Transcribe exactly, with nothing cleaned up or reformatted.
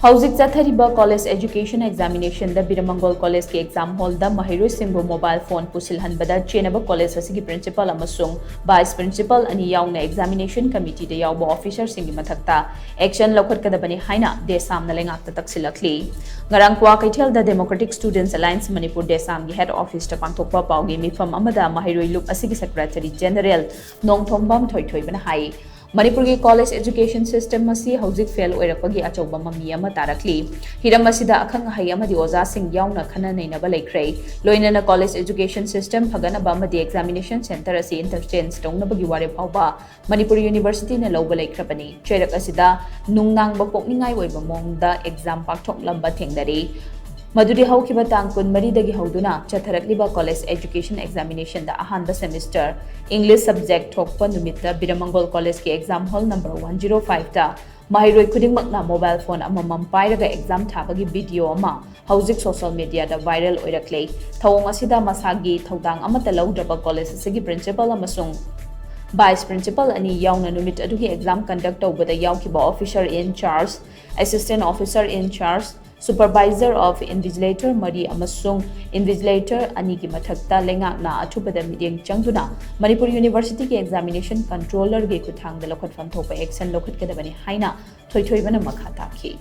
ꯍꯧꯖꯤꯛ ꯆꯠꯊꯔꯤꯕ college education examination ꯗ ꯕꯤꯔꯃꯪꯒꯣꯜ college ꯀꯤ exam hall ꯗ ꯃꯍꯩꯔꯣꯏꯁꯤꯡꯕꯨ mobile phone ꯄꯨꯁꯤꯜꯍꯟꯕꯗ ꯆꯦꯟꯅꯕ college ꯑꯁꯤꯒꯤ principal ꯑꯃꯁꯨꯡ vice principal ꯑꯅꯤ ꯌꯥꯎꯅ examination committee ꯗ ꯌꯥꯎꯕ officer ꯁꯤꯡꯒꯤ ꯃꯊꯛꯇ action ꯂꯧꯈꯠꯀꯗꯕꯅꯤ ꯍꯥꯏꯅ ꯗꯦꯁꯥꯝꯅ ꯂꯩꯉꯥꯛꯇ ꯇꯛꯁꯤꯜꯂꯛꯂꯤ꯫ ꯉꯔꯥꯡ ꯀ꯭ꯋꯥꯀꯩꯊꯦꯜꯗ Democratic Students Alliance Manipur ꯗꯦꯁꯥꯝꯒꯤ head office ꯇ ꯄꯥꯡꯊꯣꯛꯄ ꯄꯥꯎꯒꯤ ꯃꯤꯐꯝ ꯑꯃꯗ ꯃꯍꯩꯔꯣꯏ ꯂꯨꯞ ꯑꯁꯤꯒꯤ secretary general ꯅꯣꯡꯊꯣꯝꯕꯝ ꯊꯣꯏꯊꯣꯏꯕꯅ ꯍꯥꯏ, ꯃꯅꯤꯄꯨꯔꯒꯤ college education system ꯑꯁꯤ ꯍꯧꯖꯤꯛ fail ꯑꯣꯏꯔꯛꯄꯒꯤ ꯑꯆꯧꯕ ꯃꯃꯤ ꯑꯃ ꯇꯥꯔꯛꯂꯤ꯫ ꯍꯤꯔꯝ ꯑꯁꯤꯗ ꯑꯈꯪ ꯑꯍꯩ ꯑꯃꯗꯤ ꯑꯣꯖꯥꯁꯤꯡ ꯌꯥꯎꯅ ꯈꯟꯅ ꯅꯩꯅꯕ ꯂꯩꯈ꯭ꯔꯦ꯫ ꯂꯣꯏꯅꯅ college education system ꯐꯒꯠꯅꯕ ꯑꯃꯗꯤ examination center ꯑꯁꯤ interchange ꯇꯧꯅꯕꯒꯤ ꯋꯥꯔꯦꯞ ꯐꯥꯎꯕ ꯃꯅꯤꯄꯨꯔ University ꯅ ꯂꯧꯕ ꯂꯩꯈ꯭ꯔꯕꯅꯤ꯫ ꯆꯩꯔꯛ ꯑꯁꯤꯗ ꯅꯨꯡꯅꯥꯡꯕ ꯄꯣꯛꯅꯤꯡꯉꯥꯏ ꯑꯣꯏꯕ ꯃꯑꯣꯡꯗ exam ꯄꯥꯡꯊꯣꯛꯂꯝꯕ ꯊꯦꯡꯅꯔꯤ꯫ ꯃꯗꯨꯗꯤ ꯍꯧꯈꯤꯕ ꯇꯥꯡ ꯀꯨꯟꯃꯔꯤꯗꯒꯤ ꯍꯧꯗꯨꯅ ꯆꯠꯊꯔꯛꯂꯤꯕ college education examination ꯗ ꯑꯍꯥꯟꯕ semester English subject ꯊꯣꯛꯄ ꯅꯨꯃꯤꯠꯇ ꯕꯤꯔꯃꯪꯒꯣꯜ college ꯀꯤ exam hall number one zero five ꯇ ꯃꯍꯩꯔꯣꯏ ꯈꯨꯗꯤꯡꯃꯛꯅ mobile phone ꯑꯃꯃꯝ ꯄꯥꯏꯔꯒ exam ꯊꯥꯕꯒꯤ video ꯑꯃ ꯍꯧꯖꯤꯛ social media ꯗ viral ꯑꯣꯏꯔꯛꯂꯦ꯫ ꯊꯧꯑꯣꯡ ꯑꯁꯤꯗ ꯃꯁꯥꯒꯤ ꯊꯧꯗꯥꯡ ꯑꯃꯠꯇ ꯂꯧꯗ꯭ꯔꯕ college ꯑꯁꯤꯒꯤ principal ꯑꯃꯁꯨꯡ vice principal ꯑꯅꯤ ꯌꯥꯎꯅ ꯅꯨꯃꯤꯠ ꯑꯗꯨꯒꯤ exam conduct ꯇꯧꯕꯗ ꯌꯥꯎꯈꯤꯕ officer in charge, assistant officer in charge, supervisor of invigilator ꯃꯔꯤ ꯑꯃꯁꯨꯡ invigilator ꯑꯅꯤꯒꯤ ꯃꯊꯛꯇ ꯂꯩꯉꯥꯛꯅ ꯑꯊꯨꯕꯗ ꯃꯤꯠꯌꯦꯡ ꯆꯪꯗꯨꯅ ꯃꯅꯤꯄꯨꯔ University ꯒꯤ examination controller ꯒꯤ ꯈꯨꯠꯊꯥꯡꯗ ꯂꯧꯈꯠꯐꯝ ꯊꯣꯛꯄ action ꯂꯧꯈꯠꯀꯗꯕꯅꯤ ꯍꯥꯏꯅ ꯊꯣꯏꯊꯣꯏꯕꯅ ꯃꯈꯥ ꯇꯥꯈꯤ꯫